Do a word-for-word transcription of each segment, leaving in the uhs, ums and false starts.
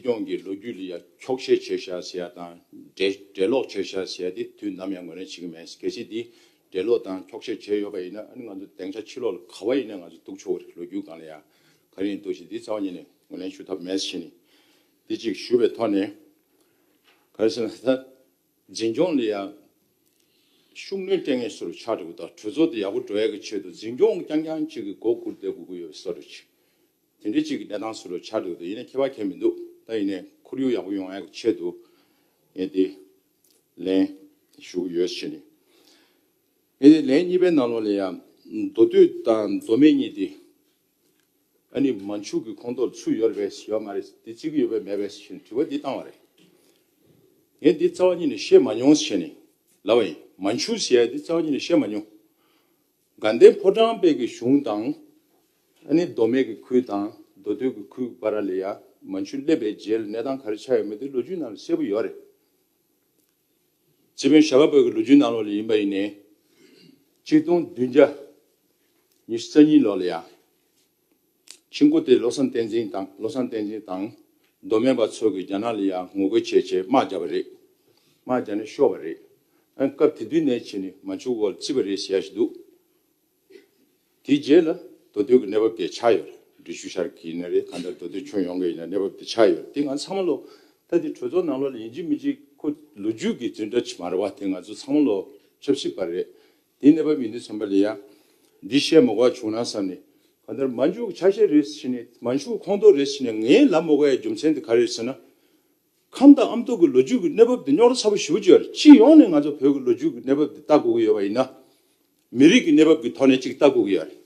སྐྱོང་གི་ལོ་རྒྱུས་ལ་ཡ་འཁྱོག་བཤད་བྱས་བཞག་ཟེར་ཡ་དང་འགྲེལ་འགྲེལ་ལོག་བྱས་བཞག་ཟེར་ཡ་དེ་དུས་ནམ་ཡང་ངོས་ལེན་བྱེད་ཀྱི་མེད། གལ་སྲིད་དེ་འགྲེལ་ལོག་དང་འཁྱོག་བཤད་བྱས་ཡོད་པ་ཡིན་ན། ཨ་ནི་ང་ཚོ་སྡིངས་ཆ་ཕྱི་ལོགས་ལ་ག་བ་ཡིན་ན་ང་ཚོ་གཏུག་ཆོག་གི་རེད། ལོ་རྒྱུས་སྒང་ལ་ཡ་ག་རེ་ཡིན་འདུག་ཞེས་འདི་རྩ་བ་ཉིད་ནས་ངོས་ལེན་ཞུ་ཐབས་མེད་ཟེར་ནས། འདི་གཅིག་ཞུས་པའི་ཐོག་ནས་ག་རེ་ཟེར་ན། ད་འཛིན་སྐྱོང་ལ་ཡ་ཤུགས་སྣོན་སྤྲད་མཁན་བཟོ་འདྲ་ཆགས་འགྲོ་གི་འདུག་གྲོས་ཚོགས་དེ་ཡག་པོ་འགྲོ་ཡ་གི་ཆེད་དུ་འཛིན་སྐྱོང་རྐྱང་རྐྱང་གཅིག་གི་མགོ་སྒུར་བསྡད་དགོས་ཀྱི་ཡོད་བཟོ་འདྲ་ཅིག་དེ་འདྲའི་གཅིག་གི་གནས་སྟངས་བཟོ་འདྲ་ཆགས་འགྲོ་གི་འདུག་ཡིན་ན་ཁྱད་པར་གང་ཡང་མི་འདུག་ད་ཡིན་ནའི་ཁོར་ཡུག་ཡག་པོ་ཡོང་ཡ་གི་ཆེད་དུ་ངས་དེ་ལན་ཞུ་གི་ཡོད་ཟེར་ནས། ངས་དེ་ལན་གཉིས་པའི་ནང་ལོགས་ལ་ཡང་མདོ་སྟོད་དང་མདོ་སྨད་གཉིས་དེ་ཨ་ནི་མན་ཇུ་གི་ཁོངས་གཏོགས་ཚུད་ཡོད་རེད་པས་ཡོད་མ་རེད། དེ་བརྩི་གི་ཡོད་པས་མེད་པས་ཞེས་དྲི་བ་འདི་བཏང་བ་རེད། ངས་འདི་རྩ་བ་ཉིད་ནས་ཤེས་མ་མྱོང་ཞེས་ནས་ལབ་པ་ཡིན། མན་ཇུ་ཟེར་ཡ་འདི་རྩ་བ་ཉིད་ནས་ཤེས་མ་མྱོང་། དགའ་ལྡན་ཕོ་བྲང་དཔལ་གྱི་གཞུང་དང་། ཨ་ནི་མདོ་སྨད་ཀྱི་ཁུལ་དང་མདོ་སྟོད་ཀྱི་ཁུལ་བར་ལ་ཡ་མན་ཇུ་སླེབས་པའི་རྗེས་ལ་གནས་སྟངས་ག་རེ་ཆགས་ཡོད་མེད་དེ་ལོ་རྒྱུས་ནང་ལ་གསལ་པོ་ཡོད་རེད། སྤྱི་དཔོན་ཞྭ་སྒབ་པ་གི་ལོ་རྒྱུས་ནང་ལོགས་ལ་ཡིན་པ་ཡིན་ནའི། ཆིག་སྟོང་བདུན་བརྒྱ་ཉི་ཤུ་རྩ་གཉིས་ལོ་ལ་ཡ། ཆིང་ཀོ་ཏེ་བློ་བཟང་བསྟན་འཛིན་དང་བློ་བཟང་བསྟན་འཛིན་དང་མདོ་སྨད་པ་ཚོ་གིས་རྒྱ་ནག་ལ་ཡ་ངོ་རྒོལ་བྱས་བྱས་དམག་བརྒྱབ་པ་རེད། དམག་བརྒྱབ་ནས་ཤོར་བ་རེད། ཨ་སྐབས་དེ་དུས་ནས་བྱས་ནས་མན་ཇུ་འོག་ལ་བརྩིས་པ་རེད་ཟེར་ཡ་ཞིག་འདུག་དེའི་རྗེས་ལ་མདོ་སྟོད་ཀྱི་གནས་བབ་དེ་ཆགས་ཡོད་རེད། འབྲི་ཆུ་ཤར་གྱི་ཡིན་ན་རེད། གང་ལྟར་མདོ་སྟོད་ཁྱོན་ཡོངས་ཀྱི་ཡིན་ན་གནས་བབ་དེ་ཆགས་ཡོད་རེད། དེ་ང་ཚང་མ་ལོ་ད་དེ་གྲོས་ཚོགས་ནང་ལོགས་ལ་ཡིན་གཅིག་མིན་གཅིག་ཁོ་ལོ་རྒྱུས་ཀྱི་འཛིན་གྲྭ་ཅིག་མ་རེད་བ། དེ་ང་ཚོ་ཚང་མ་ལོ་ཆབ་སྲིད་པ་རེད། དེའི་གནས་བབ་ཡིན་དུས་ཙམ་པ་ལ་ཡ་འདི་བཤད་མ་དགོས་པ་བྱུང་ན་བསམ་ནས། གང་ལྟར་མན་ཇུ་གི་ཆ་ཤས་རེད་ཟེར་ནས་མན་ཇུ་གི་ཁོངས་གཏོགས་རེད་ཟེར་ནས་ངས་ལབ་མ་དགོས་ཡ་རྒྱུ་མཚན་དེ་ག་རེ་རེད་ཟེར་ན། ཁམས་དང་ཨ་མདོ་གི་ལོ་རྒྱུས་ཀྱི་གནས་བབ་དེ་རྙོག་དྲ་ཚ་པོ་ཞེ་པོ་ཅིག་ཡོད་རེད། སྤྱི་ཡོངས་ནས་ང་ཚོ་བོད་ཀྱི་ལོ་རྒྱུས་ཀྱི་གནས་བབ་དེ་ལྟ་དགོས་ཀྱི་ཡོད་པ་ཡིན་ན། མི་རིགས་ཀྱི་གནས་བབ་ཀྱི་ཐོག་ནས་གཅིག་ལྟ་དགོས་ཀྱི་ཡོད་རེད།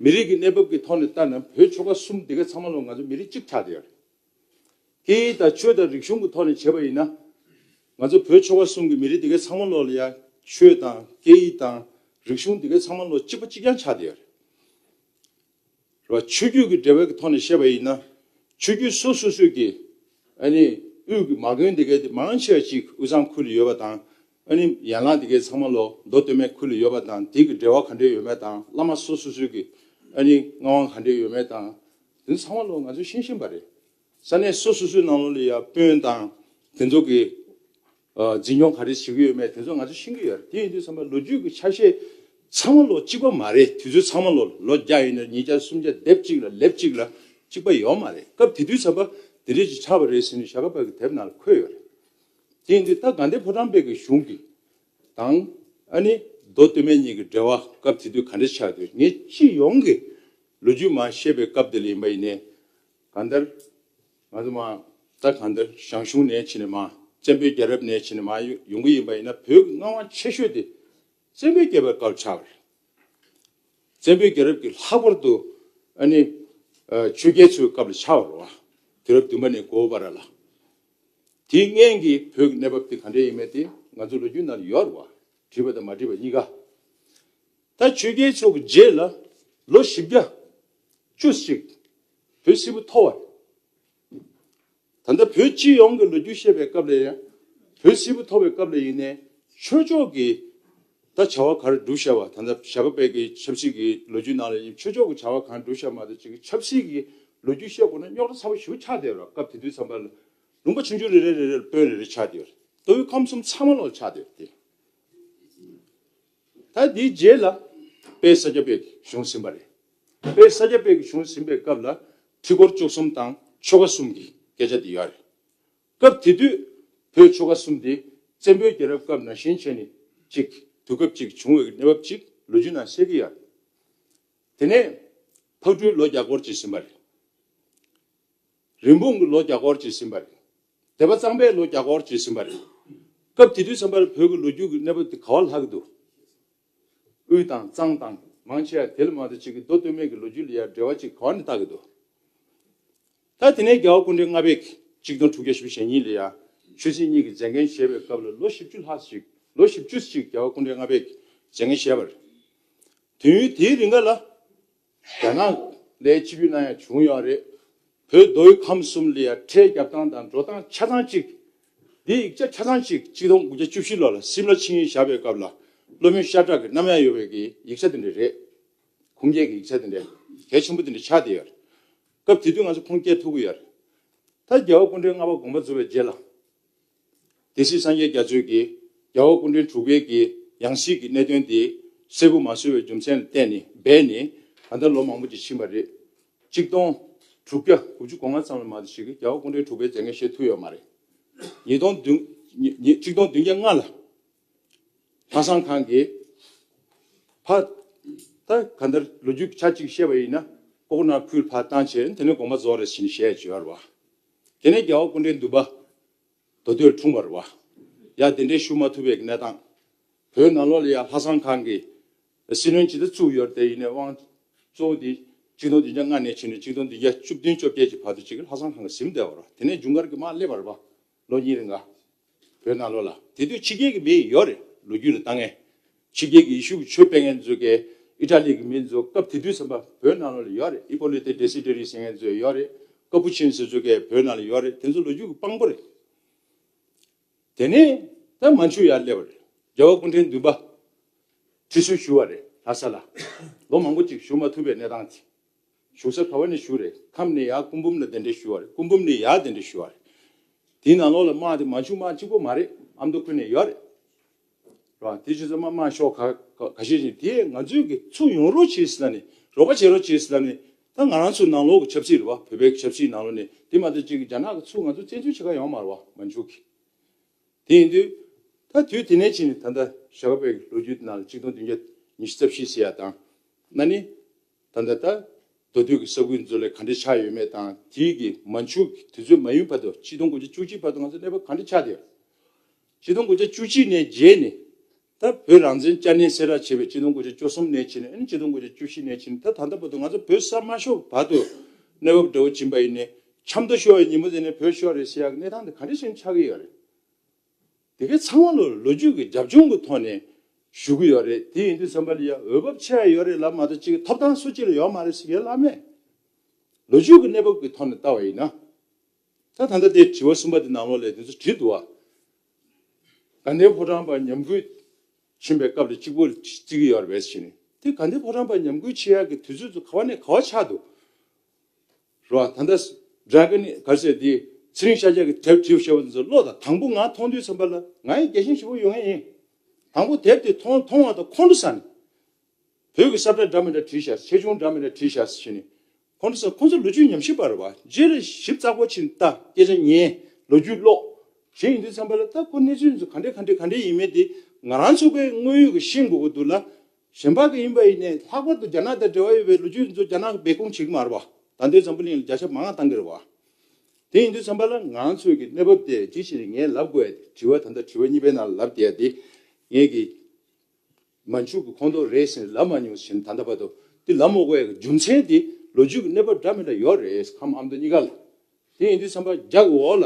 མི་རིགས་ཀྱི་གནས་བབ་ཀྱི་ཐོག་ནས་ལྟ་ན་བོད་ཆོལ་ཁ་གསུམ་འདི་ག་ཚང་མ་ལོ་ང་ཚོ་མི་རིགས་གཅིག་ཆགས་བསྡད་ཡོད་རེད། སྐད་ཡིག་དང་ཆོས་དང་རིག་གཞུང་གི་ཐོག་ནས་བྱས་པ་ཡིན་ན། ང་ཚོ་བོད་ཆོལ་ཁ་གསུམ་གྱི་མི་རིགས་འདི་ག་ཚང་མ་ལོ་ལ་ཡ་ཆོས་དང་སྐད་ཡིག་དང་རིག་གཞུང་འདི་ག་ཚང་མ་ལོ་གཅིག་པ་གཅིག་རྐྱང་ཆགས་བསྡད་ཡོད་རེད། རེད་བ། ཆོས་བརྒྱུད་ཀྱི་འབྲེལ་བའི་ཐོག་ནས་བཤད་པ་ཡིན་ན། ཆོས་བརྒྱུད་སོ་སོ་སོས་ཀྱི་ཨ་ནི་དབུས་ཀྱི་མ་དགོན་འདི་གའི་དེ་མང་ཆེ་བ་ཅིག་དབུས་གཙང་ཁུལ་ལ་ཡོད་པ་དང་། ཨ་ནི་ཡན་ལག་འདི་གའི་ཚང་མ་ལོ་མདོ་སྟོད་སྨད་ཁུལ་ལ་ཡོད་པ་དང་། དེ་གི་འབྲེལ་བ་ག་འདྲས་ཡོད་མེད་དང་། བླ་མ་སོ་སོ་སོས་ཀྱི་ཨ་ནི་མངའ་དབང་ག་འདྲས་ཡོད་མེད་དང་། དེ་ཚང་མ་ལོ་ང་ཚོས་ཤེས་བཞིན་པ་རེད། ས་གནས་སོ་སོ་སོའི་ནང་ལོགས་ལ་ཡ་དཔོན་དང་དེ་ཚོ་གི་ཨ་འཛིན་སྐྱོང་ག་རེ་བྱེད་ཀྱི་ཡོད་མེད་དེ་ཚོ་ང་ཚོ་ཤེས་ཀྱི་ཡོད་རེད། དེ་ཡིན་དུས་ཙམ་པ་ལོ་རྒྱུས་ཀྱི་ཆ་ཤས་ཚང་མ་ལོ་གཅིག་པ་མ་རེད། དུས་ཚོད་ཚང་མ་ལོ་ལོ་བརྒྱ་ཡིན་ན་ཉིས་བརྒྱ་སུམ་བརྒྱ་སྡེབ་གཅིག་ལ་ལེབ་གཅིག་ལ་གཅིག་པ་ཡོད་མ་རེད། སྐབས་དེ་དུས་ཙམ་པ་དེ་འདྲས་ཅིག་ཆགས་པ་རེད་ཟེར་ནས་ཞྭ་སྒབ་པ་གི་དེབ་ནང་ལ་འཁོད་ཡོད་རེད། དེ་ཡིན་དུས་ད་དགའ་ལྡན་ཕོ་བྲང་དཔལ་གྱི་གཞུང་གི་དང་ཨ་ནི་མདོ་སྟོད་སྨད་གཉིས་ཀྱི་འབྲེལ་བ་སྐབས་དེ་དུས་ག་འདྲས་ཆགས་འདུག་ངས་སྤྱི་ཡོངས་ཀྱི་ལོ་རྒྱུས་མར་བཤད་པའི་སྐབས་དེ་ལ་ཡིན་པ་ཡིན་ནའི། གང་ལྟར་ང་ཚོ་མར་ད་གང་ལྟར་ཞང་ཞུང་ནས་ཕྱིན་ནས་མར་བཙན་པོའི་རྒྱལ་རབས་ནས་ཕྱིན་ནས་མར་ཡོང་གི་ཡིན་པ་ཡིན་ན། བོད་ཀྱི་མངའ་དབང་ཆེ་ཤོས་དེ་བཙན་པོའི་རྒྱལ་པོའི་སྐབས་ཆགས་པ་རེད། བཙན་པོའི་རྒྱལ་རབས་ཀྱི་ལྷག་པར་དུ་ཨ་ནི་ཨ་ཆོས་རྒྱལ་ཚོའི་སྐབས་ལ་ཆགས་པ་རེད་བ། དུས་རབས་བདུན་པ་ནས་དགུ་པ་བར་ལ། དེའི་སྔོན་གྱི་བོད་ཀྱི་གནས་བབ་དེ་ག་འདྲས་ཡིན་མིན་དེ་ང་ཚོ་ལོ་རྒྱུས་ནང་ལ་ཡོད་རེད་བ། བྲིས་པ་དང་མ་བྲིས་པ་གཉིས་ཀ། ད་ཆོས་རྒྱལ་ཚོ་གི་རྗེས་ལ་ལོ་བཞི་བརྒྱ་བཅུ་གཅིག་བོད་སིལ་བུ་ཐོར་བ་རེད། ད་ལྟ་བོད་སྤྱི་ཡོངས་ཀྱི་ལོ་རྒྱུས་བཤད་པའི་སྐབས་ལ་ཡང་། བོད་སིལ་བུ་ཐོར་བའི་སྐབས་ལ་ཡིན་ནའི་ཆོས་ཕྱོགས་ཀྱི་ད་བྱ་བ་ག་རེ་བསྒྲུབས་བཞག་པ། ད་ལྟ་ཞྭ་སྒབ་པའི་གི་ཆབ་སྲིད་ཀྱི་ལོ་རྒྱུས་ནང་ལ་ཡིན། ཆོས་ཕྱོགས་ཀྱི་བྱ་བ་གང་བསྒྲུབས་བཞག་མ་གཏོགས་ཅིག་ཆབ་སྲིད་ཀྱི་ལོ་རྒྱུས་བཤད་དགོས་ན་རྙོག་དྲ་ཚ་པོ་ཞེ་པོ་ཆགས་བསྡད་ཡོད་རེད། སྐབས་དེ་དུས་ཙམ་པ་ལ་ལུང་པ་ཆུང་ཆུང་རེ་རེ་རེ་རེར་དཔོན་རེ་རེ་ཆགས་བསྡད་ཡོད་རེད། མདོ་དབུས་ཁམས་གསུམ་ཚང་མ་ལོག་ཆགས་བསྡད་ཡོད་རེད་དེ། ད་འདིའི་རྗེས་ལ་དཔལ་ས་སྐྱ་པའི་གཞུང་ཟིན་པ་རེད། དཔལ་ས་སྐྱ་པའི་གཞུང་ཟིན་པའི་སྐབས་ལ་ཁྲི་སྐོར་བཅུ་གསུམ་དང་ཆོལ་ཁ་གསུམ་གྱི་སྐད་ཆ་དེ་ཡོད་རེད། སྐབས་དེ་དུས་བོད་ཆོལ་ཁ་གསུམ་དེ་བཙན་པོའི་རྒྱལ་རབས་སྐབས་ནང་བཞིན་བྱས་ནས་ཅིག་དུས་སྐབས་ཅིག་བྱུང་བའི་གནས་བབ་ཅིག་ལོ་རྒྱུས་ནང་གསལ་གྱི་ཡོད་རེད། དེ་ནས་ཕག་གྲུའི་ལོ་བརྒྱ་སྐོར་ཅིག་ཟིན་པ་རེད། རིན་སྤུངས་ཀྱི་ལོ་བརྒྱ་སྐོར་ཅིག་ཟིན་པ་རེད། སྡེ་པ་གཙང་པའི་ལོ་བརྒྱ་སྐོར་ཅིག་ཟིན་པ་རེད། སྐབས་དེ་དུས་ཙམ་པར་བོད་ཀྱི་ལོ་རྒྱུས་ཀྱི་གནས་བབ་དེ་ག་བ་ལྷག་གི་འདུག་དབུས་དང་གཙང་དང་མང་ཆེ་བ་དེ་ལ་མ་གཏོགས་ཅིག་གི་མདོ་སྟོད་སྨད་ཀྱི་ལོ་རྒྱུས་ལ་ཡང་འབྲེལ་བ་ཅིག་ག་བ་ནས་བལྟ་གི་འདུག་ད་དེ་ནས་རྒྱལ་བ་སྐུ་ཕྲེང་ལྔ་པས་གཅིག་སྟོང་དྲུག་བརྒྱ་བཞི་བཅུ་ཞེ་གཉིས་ལ་ཡང་ཆོས་སྲིད་གཉིས་ཀྱི་མཛད་འགན་བཞེས་པའི་སྐབས་ལ་ལོ་བཞི་བཅུ་ལྷག་ཅིག་ལོ་བཞི་བཅུ་ཅིག་རྒྱལ་བ་སྐུ་ཕྲེང་ལྔ་པས་མཛད་འགན་བཞེས་པ་རེད། དུས་ཡུན་དེའི་རིང་ག་ལ། རྒྱ་ནག་ལ་སྤྱི་འཐུས་གནང་ཡ་བྱུང་ཡོད་རེད། བོད་མདོ་དབུས་ཁམས་གསུམ་ལ་ཡ་ཁྲལ་རྒྱབ་སྟངས་དང་འགྲོ་སྟངས་ཆ་ཚང་གཅིག་འདི་ཡིག་ཆ་ཆ་ཚང་གཅིག་གཅིག་སྟོང་དགུ་བརྒྱ་བཅུ་བཞི་ལོ་ལ་སིམ་ལ་ཆིངས་ཡིག་བཞག་པའི་སྐབས་ལ་བློ་མོས་ཤ་ཁྲག་གི་རྣམ་གཡེང་ཡོད་པའི་གི་ཡིག་ཆ་དེ་འདྲ་རེད། ཁུངས་སྐྱེལ་གྱི་ཡིག་ཆ་དེ་འདྲ་གལ་ཆེན་པོ་དེ་འདྲ་ཆགས་བསྡད་ཡོད་རེད། སྐབས་དེ་དུས་ང་ཚོ་ཁུངས་སྐྱེལ་ཐུབ་ཀྱི་ཡོད་རེད། ད་རྒྱལ་བ་སྐུ་ཕྲེང་ལྔ་པ་དགོངས་པ་རྫོགས་པའི་རྗེས་ལ། སྡེ་སྲིད་སངས་རྒྱས་རྒྱ་མཚོས་ཀྱིས་རྒྱལ་བ་སྐུ་ཕྲེང་དྲུག་པའི་གི་ཡང་སྲིད་ཀྱི་གནད་དོན་དེ་གསལ་པོ་མ་བཟོས་པའི་རྒྱུ་མཚན་ལ་བརྟེན་ནས་སྦས་ནས་ད་ལྟ་ལོ་མང་པོ་ཅིག་ཕྱིན་པ་རེད། ཆིག་སྟོང་དྲུག་བརྒྱ་དགུ་བཅུ་གོ་ལྔ་ཙམ་ལ་མ་གཏོགས་ཞིག་གིས་རྒྱལ་བ་སྐུ་ཕྲེང་དྲུག་པའི་མཛད་འགན་བཞེས་ཐུབ་ཡོད་མ་རེད། ཉིས་སྟོང་བདུན་ཉིས་ཉིས་ཆིག་སྟོང་བདུན་བརྒྱ་ལྔ་ལ་ལྷ་བཟང་ཁང་གིས་ཕ་ད་ག་འདར་ལོ་རྒྱུས་ཆ་གཅིག་བཤད་པ་ཡིན་ན་ལྐོག་ན་ཁུལ་ཕར་བཏང་བྱས་དེ་ནས་དགོངས་པ་རྫོགས་རེད་ཟེར་ནས་བཤད་ཡོད་རེད་བ། དེ་ནས་རྒྱལ་བ་སྐུ་ཕྲེང་བདུན་པ་མདོ་སྟོད་འཁྲུངས་པ་རེད་བ། ཡ་དེ་འདྲའི་ཞུ་མ་ཐུབ་པའི་གནས་སྟངས། བོད་ནང་ལོགས་ལ་ཡ་ལྷ་བཟང་ཁང་གི་སྲིད་བློན་ཇི་ལྟར་བཙུགས་ཡོད་རེད་དེ་ཡིན་ནའི་དབང་གཙོ་བོ་དེ་ཆིག་སྟོང་བདུན་བརྒྱ་ལྔ་ནས་ཕྱིན་ནས་ཆིག་སྟོང་བདུན་བརྒྱ་བཅུ་བདུན་བཅོ་བརྒྱད་ཀྱི་བར་དུ་ཅིག་ལྷ་བཟང་ཁང་གིས་ཟིན་བསྡད་པ་རེད་བ། དེ་ནས་འབྱུང་འགར་གྱི་མར་སླེབས་པ་རེད་བ། ལོ་གཉིས་རིང་ག་བོད་ནང་ལོགས་ལ་དེ་དུས་ཕྱི་རྒྱལ་གྱི་མི་ཡོད་རེད། ལོ་རྒྱུས་ལ་བལྟ་མཁན། ཕྱི་རྒྱལ་གྱི་ཡེ་ཤུ་གི་ཆོས་སྤེལ་མཁན་ཚོ་གས་ཨི་ཊ་ལི་གི་མི་ཚོ་སྐབས་དེ་དུས་ཙམ་པ་བོད་ནང་ལོགས་ལ་ཡོད་རེད། ཨི་པོ་ལི་ཏེ་ཌེ་སི་ཏེ་རི་ཟེར་མཁན་ཚོ་ཡོད་རེད། ཀ་པུ་ཆིན་ཟེར་ཚོ་གས་བོད་ནང་ལ་ཡོད་རེད། དེ་ཚོ་ལོ་རྒྱུས་ཀྱི་དཔང་པོ་རེད། དེ་ནས་ད་མན་ཆུ་ཡར་སླེབས་པ་རེད། རྒྱལ་བ་སྐུ་ཕྲེང་བདུན་པ་ཁྲི་ཟུར་ཞུ་བ་རེད་ལྷ་ས་ལ། ལོ་མང་པོ་ཅིག་བཞུགས་མ་ཐུབ་པའི་གནས་སྟངས་དེ། བཞུགས་ས་ག་བ་ནས་བཞུགས་རེད། ཁམས་ནས་ཡར་སྐུ་འབུམ་ལ་གདན་འདྲེན་ཞུ་བ་རེད། སྐུ་འབུམ་ནས་ཡར་གདན་འདྲེན་ཞུ་བ་རེད། དེའི་ནང་ལོགས་ལ་དམག་དེ་མན་ཆུ་དམག་གཅིག་པོ་མ་རེད། ཨ་མདོ་ཁུལ་ནས་ཡོད་རེད། རེད་བ། དེ་བྱས་ཙང་དམག་དམག་ཤོག་ཁག་ཁག་ཁ་ཤས་ཤིག་དེ་ང་ཚོས་ཀྱི་ཚུར་ཡོང་རོགས་བྱེད་ཟེར་ལབ་ནས་རོགས་པ་བྱེད་རོགས་བྱེད་ཟེར་ལབ་ནས། ད་ང་རང་ཚོ་ནང་ལོགས་ཀྱི་ཆབ་སྲིད་རེད་བ། བོད་པའི་ཆབ་སྲིད་ནང་ལོགས་ནས་དེ་མ་གཏོགས་ཅིག་གི་རྒྱ་ནག་གི་ཚུར་ང་ཚོ་བཙན་འཛུལ་བྱེད་ག་ཡོང་མ་རེད་བ། མན་ཆུ་གི། དེ་ཡིན་དུས། ད་དུས་དེ་ནས་ཕྱིན་ནས་ད་ལྟ་ཞྭ་སྒབ་པའི་ལོ་རྒྱུས་ནང་ལ་ཆིག་སྟོང་བདུན་བརྒྱ་ཉི་ཤུ་རྩ་བཞི་ཟེར་ཡ་དང་། ཨ་ནི། ད་ལྟ་ད། མདོ་སྟོད་ཀྱི་ས་ཁུལ་ཚོ་ལ་ག་འདྲ་ཆགས་ཡོད་མེད་དང་དེའི་གི་མན་ཆུ་གི་དུས་ཚོད་མ་ཡུན་བར་དུ་ཆིག་སྟོང་དགུ་བརྒྱ་བཅུ་གཅིག་བར་དུ་ང་ཚོ་གནས་བབ་ག་འདྲ་ཆགས་བསྡད་ཡོད། ཆིག་སྟོང་དགུ་བརྒྱ་བཅུ་གཅིག་ནས་རྗེས་ནས། ད་བོད་རང་བཙན་བསྐྱར་ནས་གསལ་བསྒྲགས་བྱས་པའི་ཆིག་སྟོང་དགུ་བརྒྱ་བཅུ་གསུམ་ནས་ཕྱིན་ནས་ཨ་ནི་ཆིག་སྟོང་དགུ་བརྒྱ་བཅུ་བཞི་ནས་ཕྱིན་ནས་ད་ད་ལྟ་བར་དུ་ང་ཚོ་བོད་ས་མ་ཤོར་བར་དུ་གནས་བབ་འདྲ་བོ་ཕྱིན་པ་ཡིན་ནའི་ཆབ་མདོ་ཤོར་བའི་ཉིན་མོ་དེ་ནས་བོད་ཤོར་རེད་ཟེར་ཡག་གི་གནས་སྟངས་དེ་ག་འདྲ་ཞིག་ཆགས་ཀྱི་ཡོད་རེད། དེ་གའི་ཚང་མ་ལོ་ལོ་རྒྱུས་ཀྱི་རྒྱབ་ལྗོངས་ཀྱི་ཐོག་ནས་ཞུ་གི་ཡོད་རེད། དེ་ཡིན་དུས་ཙམ་པ་ལ་ཡ་འོས་བབ་ཆེ་ཡ་ཡོད་རེད་ལབ་མ་གཏོགས་ཅིག་ཐོབ་ཐང་སུ་གཅིག་ལ་ཡོད་མ་རེད་ཟེར་ཡ་ལབ་མེད། ལོ་རྒྱུས་ཀྱི་གནས་བབ་ཀྱི་ཐོག་ནས་ལྟ་བ་ཡིན་ན། ད་ད་ལྟ་དེ་དྲི་བ་གསུམ་པ་དེ་ནང་ལོགས་ལ་དེ་ཚོ་བྲིས་འདུག་བ། དགའ་ལྡན་ཕོ་བྲང་པ་ཉམས་རྒུད་ཕྱིན་པའི་སྐབས་ལ་གཅིག་པོ་བརྩི་གི་ཡོད་རེད་པས་ཟེར་ནས། དེ་དགའ་ལྡན་ཕོ་བྲང་པ་ཉམས་རྒུད་ཆེ་ཡག་གི་དུས་ཚོད་ཚོ་ག་བ་ནས་ག་བ་ཆགས་འདུག་རོ། ད་ལྟ་ཌ་ར་གོན་ནི་ག་རེ་ཟེར་དེ་ཚེ་རིང་ཤཱཀྱ་གི་དེབ་བྲིས་བཞག་པ་འདི་ཚོ་ཀློག་དང་། དང་པོ་ང་མཐོང་དུས་ཙམ་པ་ལ་ང་ཡི་རྒྱལ་ཞེན་ཞེ་པོ་ཡོང་ངེས་ཡིན། དང་པོ་དེབ་དེ་མཐོང་མཐོང་བ་དང་ཁོང་ཁྲོ་ཟ་ནས། བོད་ཀྱི་ས་བཀྲ་འདྲ་མི་འདྲ་བྲིས་བཞག་ཆེ་ཆུང་འདྲ་མི་འདྲ་བྲིས་བཞག་ཟེར་ནས། ཁོང་ཚོ་ཁོང་ཚོ་ལོ་རྒྱུས་ཉམས་ཞིབ་པ་རེད་བ། རྗེས་ལ་ཞིབ་ཚགས་པོ་ཕྱིན་ལྟ། སྐད་ཆ་ཉན། ལོ་རྒྱུས་ཀློག་གཞན་ཡིན་དུས་ཙམ་པ་ལ་ད་ཁོ་གནས་ཚུལ་ཚོ་ག་འདྲས་ག་འདྲས་ག་འདྲས་ཡིན་མིན་དེ་ང་རང་ཚོ་གི་དངོས་ཡོད་ཀྱི་ཤེས་དགོས་ཀྱི་འདུག་ལ། གཞན་པ་གི་ཡིན་པ་ཡིན་ནའི་ལྷག་པར་དུ་རྒྱ་ནག་དང་འབྲེལ་བ་ཡོད་པའི་ལོ་རྒྱུས་ཚོ་རྒྱ་ནག་གི་སྦས་སྐུང་བྱེད་ཀྱི་མ་རེད་བ། ད་ལྟའི་འཛམ་བུ་གླིང་ལ་བརྒྱ་ཆ་མང་བ་བཏང་གི་རེད་བ། དེ་ཡིན་དུས་ཙམ་པ་ལ་ང་ཚོའི་གི་གནས་བབ་དེ་ཅི་ཞིག་ངས་ལབ་དགོས་ཡ་དེ་དྲི་བ་ད་ལྟ་དྲི་བ་གཉིས་པའི་ནང་ལ་ལབ་བསྡད་ཡ་དེ། ངས་གི་མན་ཆུ་གི་ཁོངས་གཏོགས་རེད་ཟེར་ནས་ལབ་མ་མྱོང་ཟེར་ནས་ད་ལྟ་བར་དུ་དེ་ལབ་མ་དགོས་ཡ་གི་རྒྱུ་མཚན་དེ་ལོ་རྒྱུས་ཀྱི་གནས་བབ་འདྲ་མི་འདྲ་ཡོད་རེད། ཁམས་ཨ་མདོ་གཉིས་ཀ་ལ། དེ་ཡིན་དུས་ཙམ་པ་རྒྱ་གི་འོག་ལ་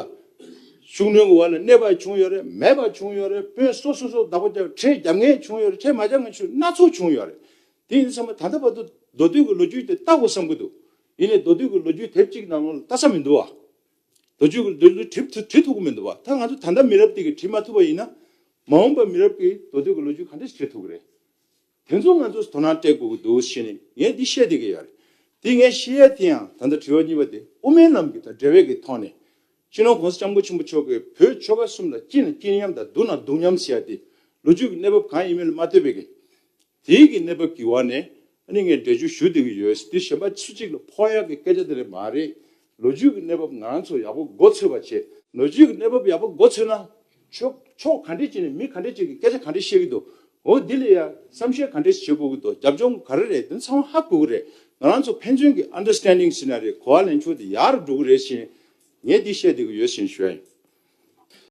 ཤུགས་སྣོན་གྱི་འོག་ལ་གནས་པ་བྱུང་ཡོད་རེད། མེད་པ་བྱུང་ཡོད་རེད། དཔོན་སོ་སོ་སོ་བདག་པོ་རྒྱབ་ཁྲལ་རྒྱབ་མཁན་བྱུང་ཡོད་རེད། ཁྲལ་མ་རྒྱབ་མཁན་བྱུང་སྣ་ཚོགས་བྱུང་ཡོད་རེད། དེ་ཡིན་དུས་ཙམ་པ་ད་ལྟ་བར་དུ་མདོ་སྟོད་ཀྱི་ལོ་རྒྱུས་དེ་ལྟ་དགོས་བསམ་གྱི་འདུག་ཡིན་ནའི་མདོ་སྟོད་ཀྱི་ལོ་རྒྱུས་དེབ་གཅིག་ནང་ལོགས་ལ་ལྟ་ས་མི་འདུག་བ། མདོ་སྟོད་ཀྱི་ལོ་རྒྱུས་བྲིས་བྲིས་ཐུབ་ཀྱི་མི་འདུག་བ། ད་ང་ཚོ་ད་ལྟ་མི་རབས་དེ་གིས་བྲིས་མ་ཐུབ་པ་ཡིན་ན། མ་འོངས་པ་མི་རབས་ཀྱིས་མདོ་སྟོད་ཀྱི་ལོ་རྒྱུས་ག་འདྲས་བྲིས་ཐུབ་ཀྱི་རེད། དེ་ཚོ་ང་ཚོས་དོ་སྣང་སྤྲད་དགོས་ཀྱི་འདུག་ཟེར་ནས་ངས་འདི་བཤད་བསྡད་ཀྱི་ཡོད་རེད། དེ་ངས་བཤད་ཡ་དེ་ཡང་ད་ལྟ་དྲི་བ་གཉིས་པ་དེ་དབུ་མའི་ལམ་གྱི་དང་འབྲེལ་བའི་གི་ཐོག་ནས། སྤྱི་ནོར་༸གོང་ས་༸སྐྱབས་མགོན་ཆེན་པོ་མཆོག་གིས་བོད་ཆོལ་ཁ་གསུམ་ལ་སྐྱིད་ན་སྐྱིད་མཉམ་དང་སྡུག་ན་སྡུག་མཉམ་ཟེར་ཡ་དེ་ལོ་རྒྱུས་ཀྱི་གནས་བབ་གང་ཡིན་མིན་ལ་མ་ལྟོས་པའི་གི། དེའི་གི་གནས་བབ་ཀྱི་འོག་ནས་ཨ་ནི་ངས་འགྲེལ་བརྗོད་ཞུ་བསྡད་ཀྱི་ཡོད། དེ་གཞན་པ་སུ་གཅིག་ལ་ཕོག་ཡག་གི་སྐད་ཆ་དེ་རེད་མ་རེད། ལོ་རྒྱུས་ཀྱི་གནས་བབ་ང་རང་ཚོ་ཡག་པོ་མགོ་ཚོས་པ་བྱེད། ལོ་རྒྱུས་ཀྱི་གནས་བབ་ཡག་པོ་མགོ་ཚོས་ན། ཕྱོགས་ཕྱོགས་ག་འདྲས་ཅིག་ནས་མི་ག་འདྲས་ཅིག་གིས་སྐད་ཆ་ག་འདྲས་བཤད་ཀྱི་འདུག་འོ་འདི་ལ་ཡ་བསམ་ཤེས་ག་འདྲས་བྱེད་དགོས་ཀྱི་འདུག་རྒྱབ་ལྗོངས་ག་རེ་རེད། དེ་ཚང་མ་ཧ་གོ་གི་རེད། ང་རང་ཚོ་ཕན་ཚུན་གྱི་ཨན་ཌར་སི་ཊེན་ཌིང་ཟེར་ན་རེད། གོ་བ་ལེན་ཕྱོགས་དེ་ཡག་རུ་འགྲོ་གི་རེད་ཟེར་ནས་ངས་འདི་བཤད་བསྡད་ཀྱི་ཡོད་ཟེར་ནས་ཞུ་ཡ་ཡིན།